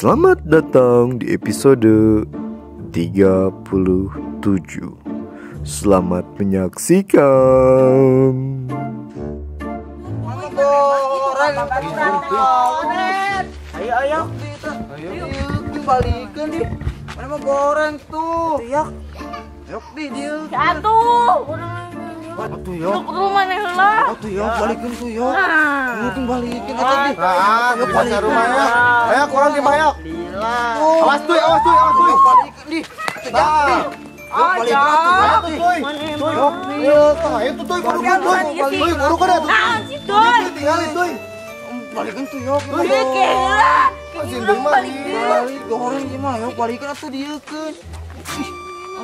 Selamat datang di episode 37. Selamat menyaksikan. Ayo ayo. Ayo dibalikin nih. Mana mau goreng tuh? Yok. Yok di dia. Atuh. Atuh yok. Ke rumah nih heula. Atuh yok balikin tuh yok. Mungkin balikin atuh di. Ah, ke rumahnya. Ayo kurang di mayok. Awas tuh, awas tuh, awas tuh. Balikin di. Balikin atuh tuh. Yok, yok. Ayo tuh tuh baru tuh. Tuh baru kan atuh. Naon sih tuh? Tinggalin tuh. Balikin tuh yok. Heula. Balik goreng gimana yok balikin atuh dieukeun. Ih,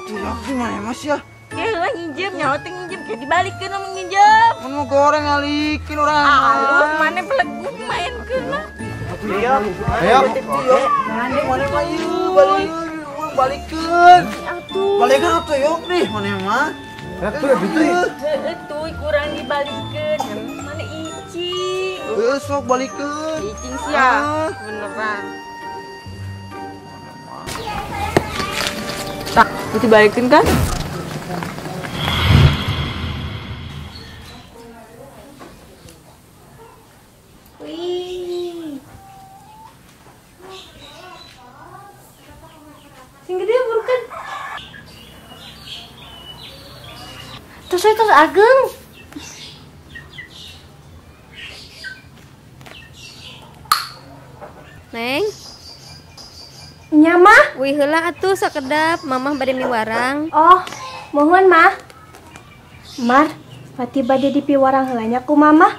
atuh yok gimana Mas ya? Heula nginjem nyawa teh nginjem kayak dibalikeun mun nginjem. Mun mau goreng ngalikin urang. Alus mane beleguk mainkeun mah. Atuh yok. Ayo. Mane mah ieu balik urang balikeun. Atuh. Balikeun atuh yok nih mane mah. Atuh gitu. Heueuh tuh kurang dibalikeun. Mane icing. Heueuh sok balikeun. Icing sia. Beneran. Tak, dibalikin kan? Wih. Sing gede burukan. Terus saya terus ageng. Neng. Nya mah? Wih heula atuh sakedap, mamah bade miwarang. Oh, mohon mah. Mar, pati bade dipiwarang heula nya ku mamah.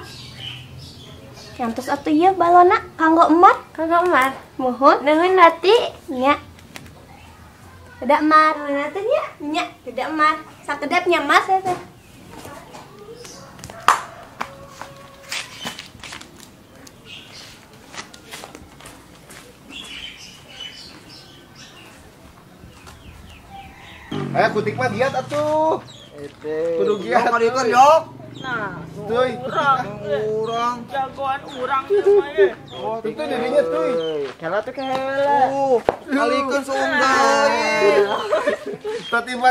Yantos atuh ieu balona kanggo Emar. Kanggo Emar. Mohon. Nuhun Lati. Nya. Tidak Mar. Nuhun atuh nya. Nya, tidak Mar. Sakedap nya Mas. Ayo kutik mah giat atuh. Kudu giat. Yok yok. Nah, tuh urang. Jagoan urang mah ye. Itu dirinya tuh. Kela tuh kela. Kalikeun saunggai. Tiba-tiba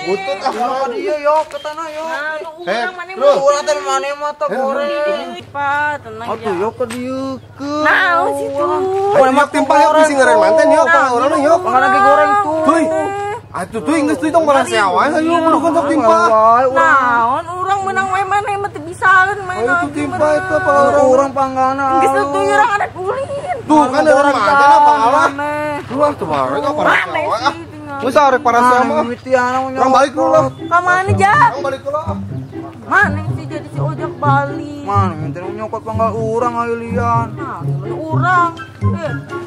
butut ah dia yok ke tanah yok. Nah, urang mane mah. Urang teh mane mah teh goreng. Pak, tenang ya. Atuh yok ke dieukeun. Naon sih tuh? Mane mah timpah yok bisi ngeureun manten yok, urang yok. Pangan lagi goreng tuh. Tuh. Atuh tuh geus tuh tong barasea wae hayu burukeun sok timpah. Naon urang menang wae maneh mah teu bisaeun main naon. Atuh timpah eta pa urang panggana. Geus tuh urang ada ulin. Tuh kan urang manten apa Allah. Luar tuh bareng apa parasea wae ah. Geus arek parasea mah. Urang balik dulu lah. Ka mana ja? Urang balik dulu ah. Mana sih jadi si ojek balik. Mana minta nyokot panggal urang ayo lian. Nah, urang.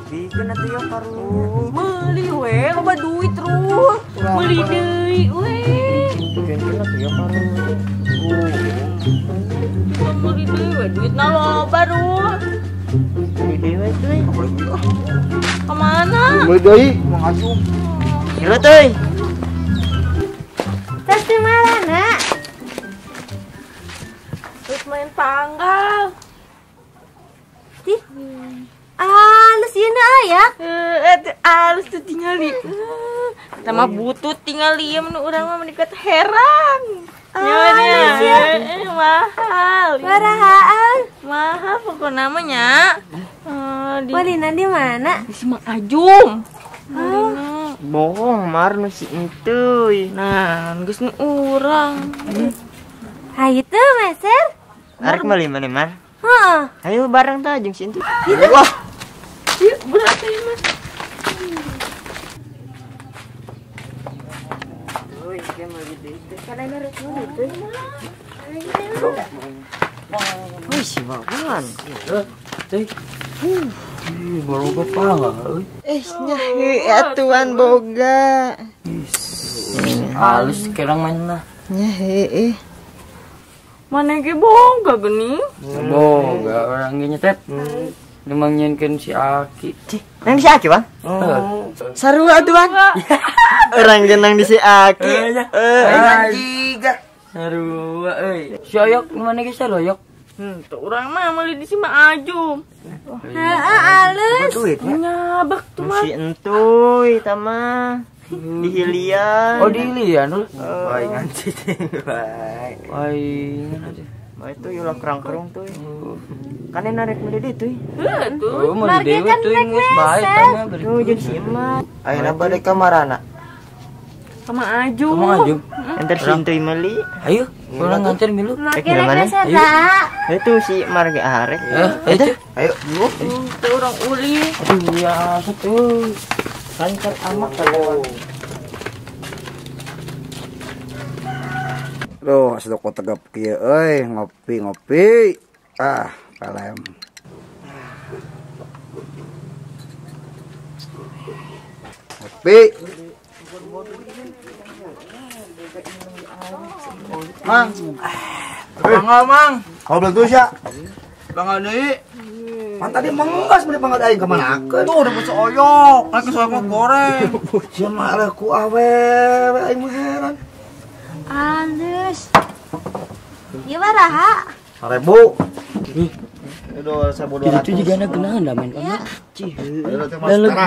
Bikin atuh ya karu. Meuli we, loba duit terus. Meuli deui we. Bikin atuh ya karu. Meuli deui we, duitna loba terus. Meuli deui we teuy. Ka mana? Meuli deui, Mang Acung. Gila teuy. Tas teu marana. Terus main panggal. Tih. Alus ieu na aya. Heeh, alus tuh tingali. Tama butut tingali ieu mun urang mah mendekat herang. Alus ya. Mahal. Barahaan. Mahal pokokna mah nya. Di Walina di mana? Di si Mang Ajum. Oh. Bohong mar nu si entuy. Nah, geus nu urang. Hayu tuh meser. Arek meuli mana mar? Heeh. Ayo bareng tah jeung si entuy. Wah. Yuk, berat ya, Mas. Euy, dia meuli deui teh. Kana rek meuli teh. Wih, si Wawan. Teh. Ih, baroga panggal euy. Eh, nya heuh atuan boga. Halus kerang main lah. Nya heuh. Mana ge boga geuning? Boga orang ge nyetet. Memang nyenkeun si Aki. Cih, nang si Aki, Bang? Oh. Sarua atuh, Bang. Orang ge nang di si Aki. Heeh, jiga. Sarua euy. Si Oyok mana ge sarua Oyok? Tuh urang mah meuli di si Mak Ajum. Heeh, alus. Nyabak tuh mah. Si entuy tama. Di hilian. Oh, di hilian lu. Bae nganci ting bae. Bae nganci. Mah itu ulah kerang-kerung tuh. Kan narik meuli di tuh. Heuh tuh. Meuli deui tuh geus bae tama beri. Tuh jeung si Emak. Ayeuna bade ka marana? Ka Mak Ajum. Ka Mak Ajum. Enter si entuy meuli. Ayo, urang nganter milu. Make rek meser. Itu si Marge arek. Ayo. Ayo. Tuh urang uli. Aduh ya, tuh. Lancar amat kalau. Duh, sudah kok tegap kieu euy, ngopi-ngopi. Ah, kalem. Ngopi. Mang. Bangga, Mang. Kalau belum tuh ya. Bangga deui. Pan tadi menggas beli pangkat aing ka manakeun. Tuh udah bocah oyok, lagi soek mah goreng. Sia mah ku awewe aing mah heran. Alus. Ieu baraha? 1000. Ih. Aduh, 1200. Itu juga anak genahan dah main pangkat. Cih. Lega.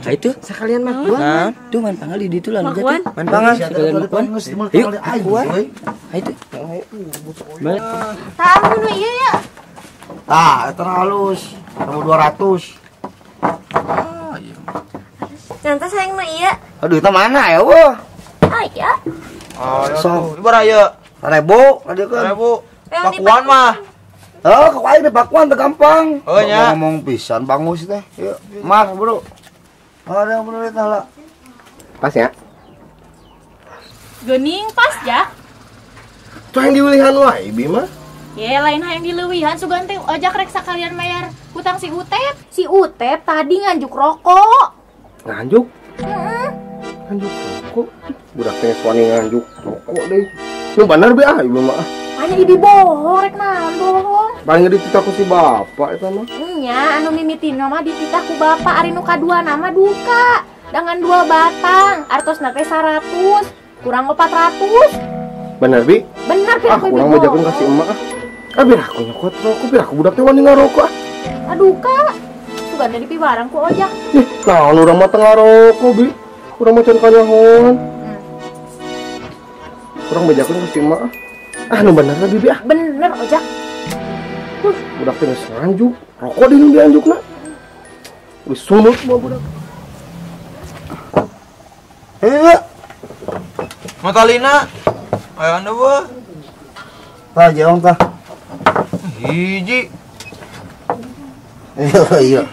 Nah itu sekalian makuan. Tuh main panggal di ditu lah lega tuh. Main panggal sekalian makuan. Yuk, makuan. Ayo tuh. Balik. Tah nu ieu ya. Tah, eta halus. 1200. Ah, iya. Nanti sayang nu ieu. Aduh, eta mana ya, wah? Ah, iya. Oh, so. Ieu baraya? 1000, adikeun. 1000. Pakuan mah. Oh, kok aing di pakuan teh gampang. Oh, nya. Ngomong pisan bangus teh. Yuk, mar, Bro. Ada yang bro eta lah. Pas ya? Geuning pas ya. Tuh yang diulihan wae bi mah. Ye, lain hayang dileuwihan sugan teh ojak rek sakalian bayar hutang si Utep. Si Utep tadi nganjuk rokok. Nganjuk? Heeh. Nganjuk rokok. Budak teh suani nganjuk rokok deui. Nu bener bi ah ibu mah. Hanya ibi bohong rek naon bohong. Paling dititah ku si bapak eta mah. Nya anu mimitina mah dititah ku bapak ari nu kadua nama duka. Dengan 2 batang, artosna teh 100, kurang 400. Bener bi? Bener bi. Ah, kurang mah jagoan ka si emak ah. Ah biar aku nyokot rokok, biar aku budak teh wani ngarokok ah. Aduh kak, sugan dari piwarang ku ojak. Ih, naon urang mah teu ngarokok bi. Urang mah can kanyahoan. Urang bejakeun ka si emak ah. Ah nu bener teh bibi ah. Bener ojak. Budak teh geus nganjuk, rokok deui nu dianjukna. Geus sunut mah budak. Heuh. Matalina. Ayo anda wah. Tah jeong tah. Hiji. Iya, iya.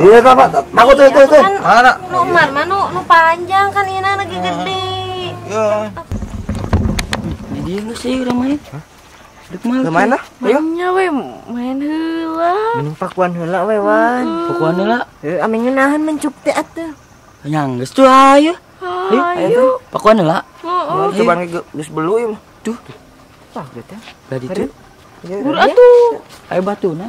Iya, Pak. Aku tuh, tuh. Mana? Nu Umar mah nu panjang kan ieu na gede. Iya. Di dieu geus sih urang main. Dek mah. Main lah. Ayo. Nya we main heula. Mending pakuan heula we wan. Pakuan heula. Heuh, ame ngeunaheun mencuk teh atuh. Nya geus tuh ayo. Ayo. Pakuan heula. Heeh. Cobaan geus belu ieu mah. Tuh. Tah geus teh. Lah ditu. Buru atuh. Ayo batuna.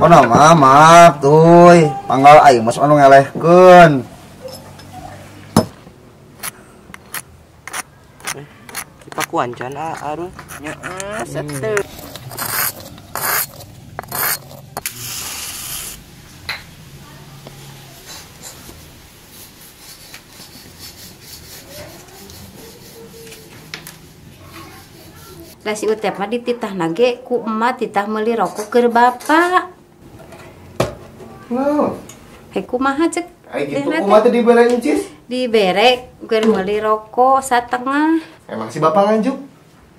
Oh nah, maaf tuh, panggal aing mas anu ngelehkeun. Pakuan can aruh. Heeh, satu. Lah si Utep mah dititah nage ku emak titah meuli rokok keur bapak. Naon? Hei kumaha cek? Ai kitu kumaha teh dibere encis? Dibere keur meuli rokok satengah. Emang si bapak nganjuk?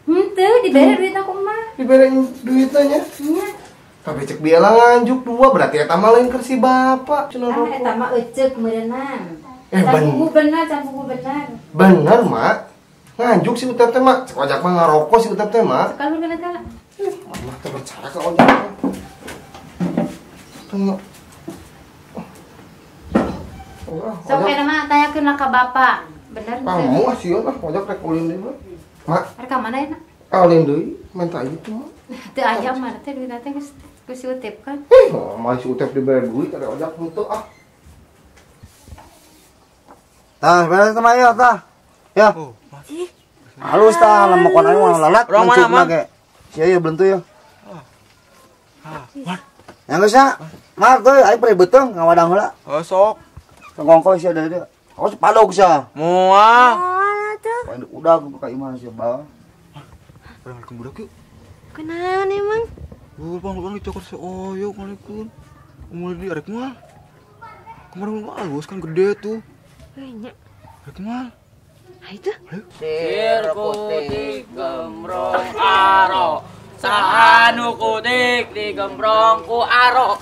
Henteu, dibere duit aku mah. Dibere duitnya nya? Nya. Tapi cek biela nganjuk dua berarti eta mah lain keur si bapak cenah rokok. Eta mah euceuk meureunnan. Bener, campuh bener. Bener, Mak. Nganjuk si Utep teh, Mak. Cek ojak mah ngarokok si Utep teh, Mak. Sekali bener teh. Mah teh percaya ka ojak. Tengok. Sok eta mah tanyakeun lah ka bapak. Bener teu? Kamu ah sieun ah ojak rek ulin deui mah. Mak. Rek ka mana ya, Nak? Ulin deui, menta ieu mah. Teu aya mah teh duitna teh geus ku si Utep kan. Eh, mah si Utep dibere duit ada ojak henteu ah. Tah, beres teh mah ya tah. Ya. Oh, Ih. Halus tah lemokon aing mah lalat mana ge. Sia ieu belentu ya. Yang geus nya. Mar teuy aing pre beuteung ngawadang heula. Oh sok. Ngongko sia dari dia. Aku padog sia. Moal. Moal atuh. Paling udah ka imah sia bawa. Urang balik budak yuk. Kunaon emang? Bang, urang dicokot si Oyok ngalikeun. Umur di arek moal. Kemarin mah halus kan gede tuh. Heuh nya. Arek moal. Ha itu. Sir kutik gembrong aro. Sahanu kutik di gembrong ku aro.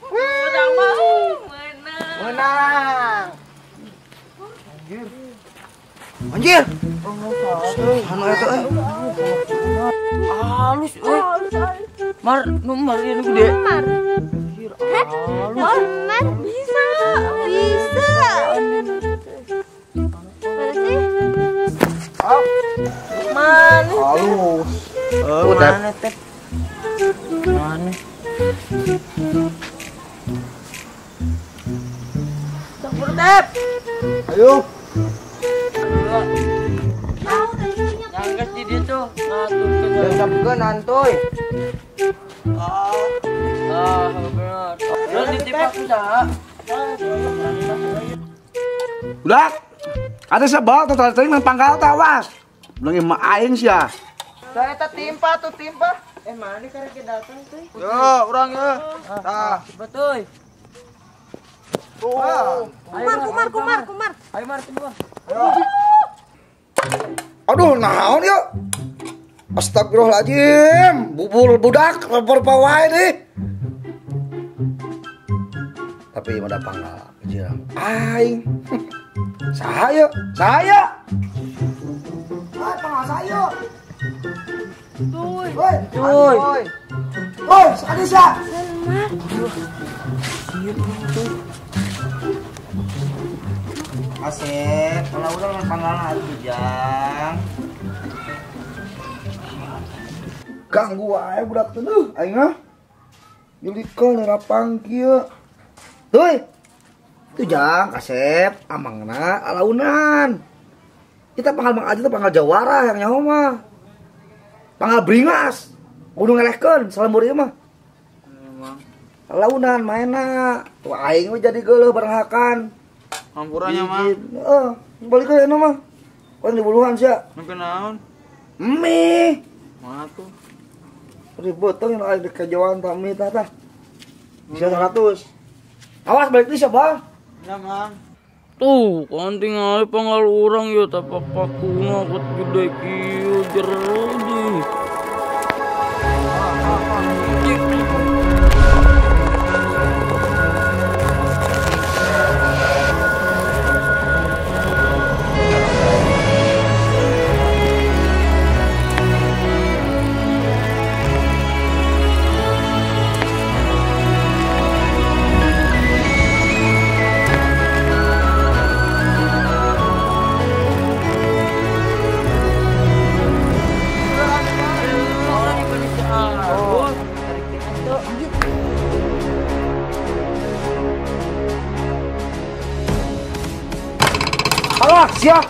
Urang mah menang. Menang. Anjir. Anjir. Anu eta euy. Halus euy. Mar, nu mar ieu nu gede. Mar. Mar bisa. Bisa. Mana sih? Mana? Halus. Mana teh? Mana? Campur tep. Ayo. Yang di ditu ngaturkeun. Siapkeun antuy. Ah, bener. Terus ditipak ku saha? Budak. Ada sebab tuh tadi mah pangkal tawas. Belum mah aing sia. Tah eta timpa tuh timpa. Mana karek datang tuh? Ya, urang ya. Tah, betul. Kumar, kumar, kumar, kumar. Ayo mar timpa. Aduh, naon yuk? Astagfirullahaladzim, bubur budak lepor pawai deh. Tapi mah da panggal jirang aing. Saya, saya. Woi, panggal saya. Tuh. Woi, woi. Woi, sekali sia. Mar. Asep, kalau udah mah panggal atuh jang. Ganggu wae budak teh deuh aing mah. Nyulikeun rapang kieu. Heuy. Tuh jang kasep amangna alaunan. Kita panggal Mang Aji teh panggal jawara yang nyaho mah. Panggal bringas. Kudu ngelehkeun salembur ieu mah. Emang. Alaunan maena. Tuh aing mah jadi geuleuh bareng hakan. Hampuranya mah. Heeh, balik ke eno mah. Urang dibuluhan sia. Nu kunaon? Mie. Mana tuh? Ribut tuh yang ada kejauhan tak mie tah tah. Bisa 100. Awas balik deui siapa? Ya, Mang. Tuh, kan tinggal panggal urang ya tapak pakuna kot gede kieu jero di. Alah sia.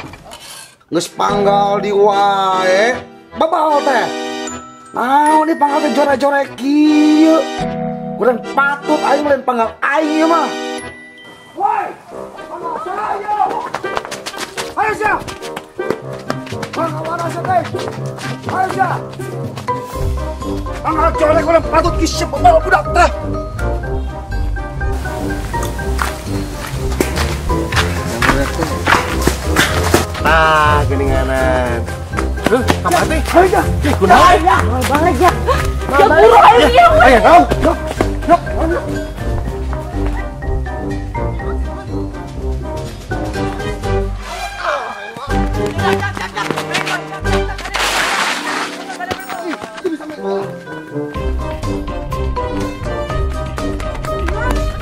Geus panggal di wae. Babal teh. Naon di panggal teh jore-jore kieu. Kurang patut aing lain panggal aing ieu mah. Woi, panggal saya. Ayo sia. Panggal mana sia teh? Ayo sia. Panggal jore kurang patut kieu babal budak teh. Tah, geninganan. Duh, kapan teh? Ayo sia. Kunaon? Balik ya. Ya buru ayo ya. Ayo, naon? Yok, yok.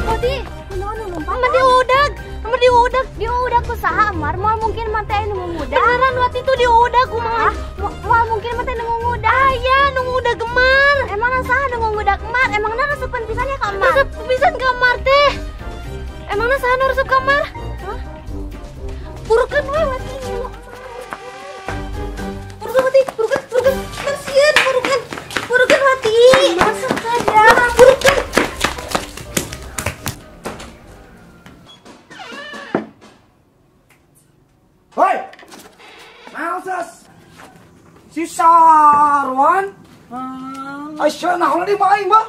Odi, mah diudag, mah diudag, diudag ku saha Mar, moal mungkin mah teh nu ngudag. Beneran waktu itu diudag kumaha? Moal mungkin mah teh nu ngudag. Aya nu ngudag Mar. Emangna saha nu ngudag Mar? Emangna resepan pisan ya ka Mar? Resep pisan ka Mar teh. Emangna saha nu resep ka Mar? Hah? Burukeun we waktu ini. Aisyah naon di mah aing bah?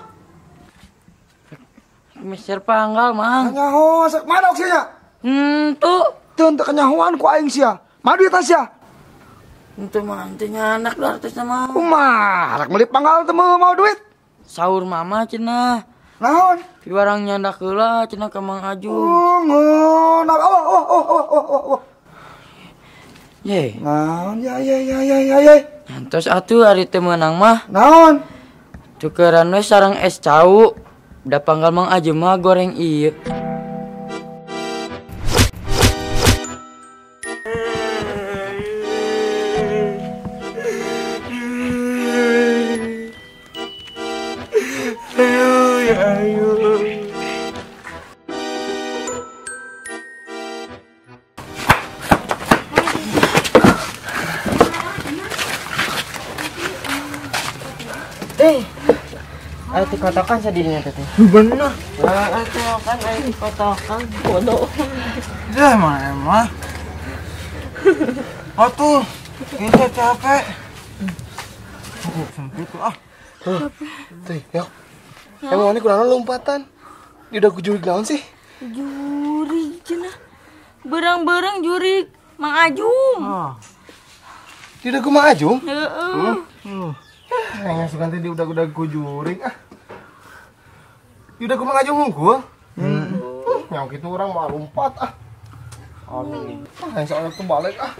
Meser panggal mang. Nyaho, sak mana oksinya? Henteu. Teu teu kanyahoan ku aing sia. Mana duit sia? Henteu mah teu nyanak artos mah. Kumaha rek meuli panggal teu mau duit? Saur mama cenah. Naon? Piwarang nyandak heula cenah ka Mang Ajung. Oh, ngeunah. Oh. Ye. Naon ya ya ya ya ya ya. Nyantos atuh ari teu meunang mah. Naon? Tukeran we sareng es cau. Da panggal Mang Ajung mah goreng ieu. Ayo ya ayo. Ayo dikotokan sedihnya teh. Bener. Ayo ayo dikotokan bodoh. Ya emang. Atuh, kita capek. Sempit ah. Tuh, yok. Emang ini kurang lompatan. Ini udah jurig naon sih? Jurig cenah. Berang-berang jurig Mang Ajung. Di udah Mang Ajung? Heeh. Yang suka nanti di udah ku jurig ah. Di udah Mang Ajung unggul. Yang gitu orang mau lompat ah. Amin. Ah, yang soalnya tuh balik ah.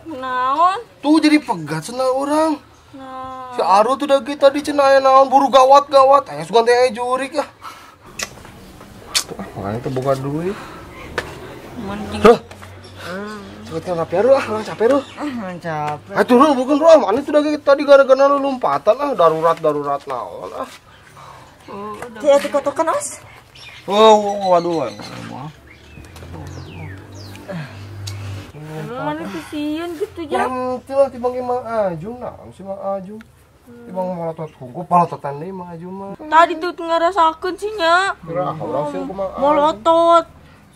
Naon? Tuh jadi pegat cenah orang. Nah. Si Aru tuh udah kita tadi cenah aya naon buru gawat-gawat. Yang suka teh jurig ah. Makanya tuh buka duit. Mending. Huh. Cepet capek ah, orang capek lu. Ah, capek. Atuh lu bukan lu, mana tuh udah tadi gara-gara lu lompatan ah, darurat naon ah. Oh, Tidak dikotokan, Os. Oh, waduh. Emang mana kesian gitu ya? Yang lah tibang Mang Ajung naon si Mang Ajung. Tibang molotot hungkul palototan deui Mang Ajung mah. Tadi tuh ngarasakeun sih nya. Geura urang sieun ku Mang Ajung. Molotot.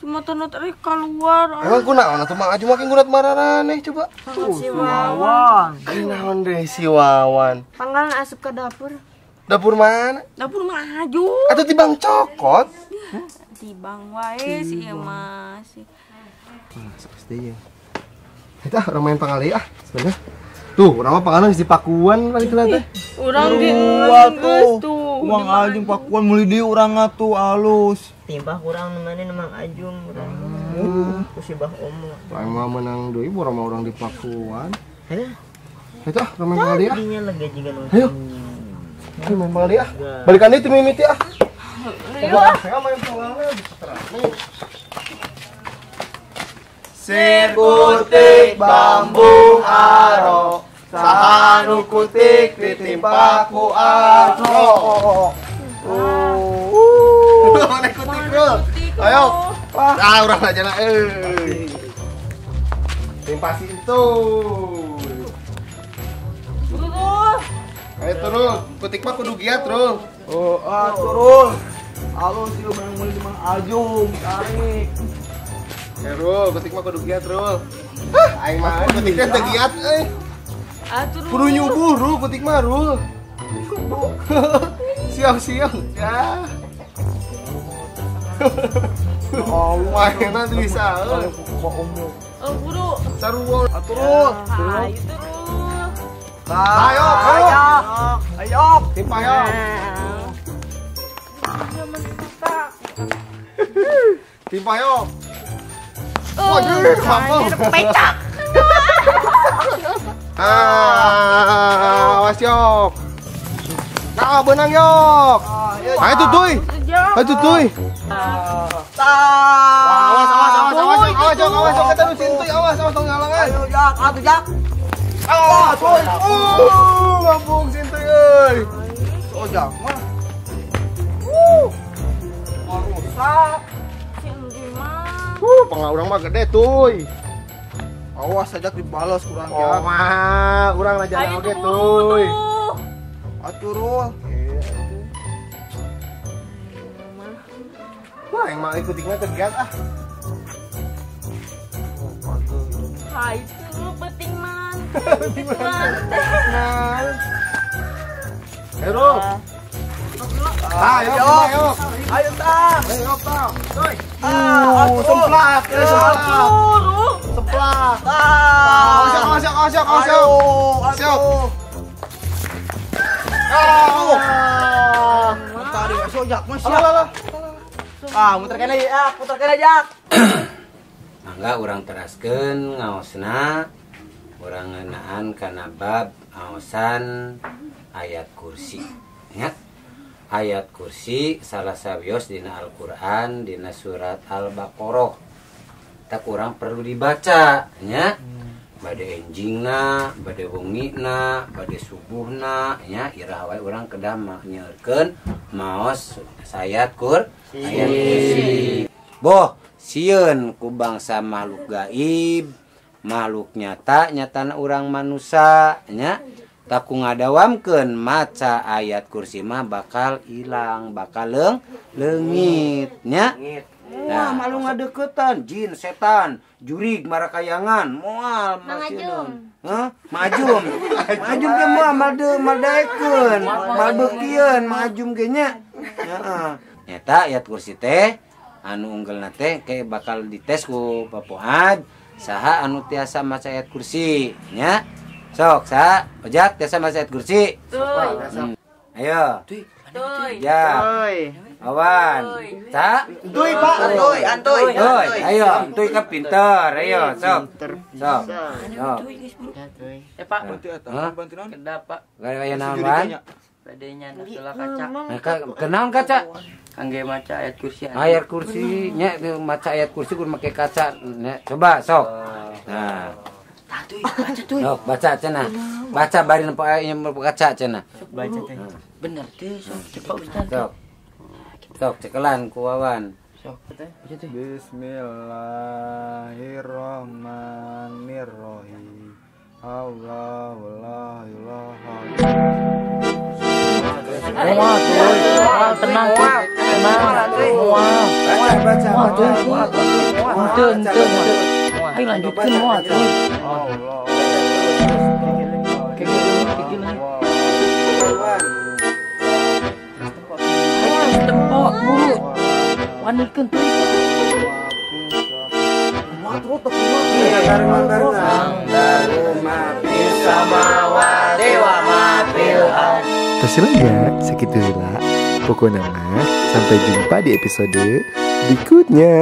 Semua tanah keluar. Emang kunaon atuh Mang Ajung makin gunat mararaneh coba. Tuh si Wawan. Kunaon deh si Wawan. Panggalan asup ke dapur. Dapur mana? Dapur Mang Ajung. Atau tibang cokot? Tibang wae si ieu mah si. Pasti ya. Eta orang main pangali ah sebenarnya. Tuh, urang mah pangalan geus dipakuan balik heula teh. Urang ge geus tuh. Mang Ajung pakuan meuli deui urang atuh alus. Timbah kurang nemane Mang Ajung urang. Ku si Bah Omo. Aing mah menang deui urang mah urang dipakuan. Heh. Eta urang main pangali ah. Ayo. Ayo main pangali ah. Balikan deui teu mimiti ah. Ayo ah. Saya main pangali bisa terang. Sirkutik bambu aro, sahanu kutik ditimpa ku aro. Mana kutik bro? Ayo. Ah, urang aja lah. Timpa situ. Ayo turun, kutik mah kudu giat turun. Oh, ah turun. Alus ieu menang meuli Mang Ajung, tarik. Rul, kutik mah kudu giat, Rul. Hah, aing mah kutiknya teu giat euy. Atuh kudu nyubuh, Rul, kutik mah, Rul. Siang-siang. Ya. Oh, mainan tuh bisa. Oh, kudu. Sarua. Atuh, Rul. Ayo turun. Ayo, ayo. Ayo. Timpa yo. Timpa yo. Waduh, mampu. Pecak. Ah, awas yok. Nah, benang yok. Ayo tutuy. Ayo tutuy. Awas, awas, awas, awas, awas, yok, awas, yok, kata lu sintuy, awas, awas, tong ngalangan. Ayo, Jak, atuh, Jak. Awas, tuy. Ngapung sintuy euy. Oh, Jak mah. Rusak. Panggal urang mah gede tuh. Awas aja dibalas kurang ya. Oh mah, urang raja oge tuh. Atuh Rul. Wah, yang mah ikutinnya tergiat ah. Hai itu penting man. Penting man. Ayo. Ayo, ayo. Ayo tah. Ayo tah. Ah, semplak, semplak. Semplak. Ah. Siap, siap, siap, siap. Siap. Ah. Tadi sojak mah siap. Ah, muter kene ya, muter kene jak. Mangga urang teraskeun ngaosna urang ngeunaan kana bab ngaosan ayat kursi. Nya. Ayat kursi salah sawios dina Al-Qur'an dina surat Al-Baqarah. Tak urang perlu dibaca nya. Bade enjingna, bade wengina, bade subuhna nya iraha wae urang kedah nyeurkeun maos ayat kursi. Boh, sieun ku bangsa makhluk gaib, makhluk nyata, nyatana urang manusa nya. Tak ku ngadawamkeun maca ayat kursi mah bakal ilang, bakal leungit nya. Nah, malu ngadeukeutan jin, setan, jurig, marakayangan, moal Mangajum. Hah? Majum. Majum ge moal mal daekeun, mal beukieun, majum ge nya. Heeh. Nyata ayat kursi teh anu unggelna teh kayak bakal dites ku Pak Fuad saha anu tiasa maca ayat kursi nya. Sok saha Ojak tiasa maca ayat kursi. Ayo. Tuy. Ya. Awan. Sa? Tuy, Pak. Antuy, antuy. Ayo, antuy ka pinter. Ayo, sok. Sok. Sok. Eh, Pak. Bantu naon? Kedap, Pak. Gaya naon, Wan? Bade nyandak heula kaca. Kenaon kaca? Kangge maca ayat kursi. Ayat kursi nya maca ayat kursi kudu make kaca. Coba sok. Nah. Tah tuy, baca tuy. Sok, baca cenah. Baca bari nempo aya kaca cenah. Sok baca teh. Bener teh, sok cepat Ustaz. Sok. Sok cekelan ku Wawan. Sok teh. Baca teh. Bismillahirrahmanirrahim. Allahu la ilaha. Wah, tenang, tenang. Wah, baca, baca, baca. Enten, enten. Ayo lanjutkan, wah, tuh. Ayo tempo, buru. Wanikeun tuh. Tersilanya segitu lah. Pokoknya mah sampai jumpa di episode berikutnya.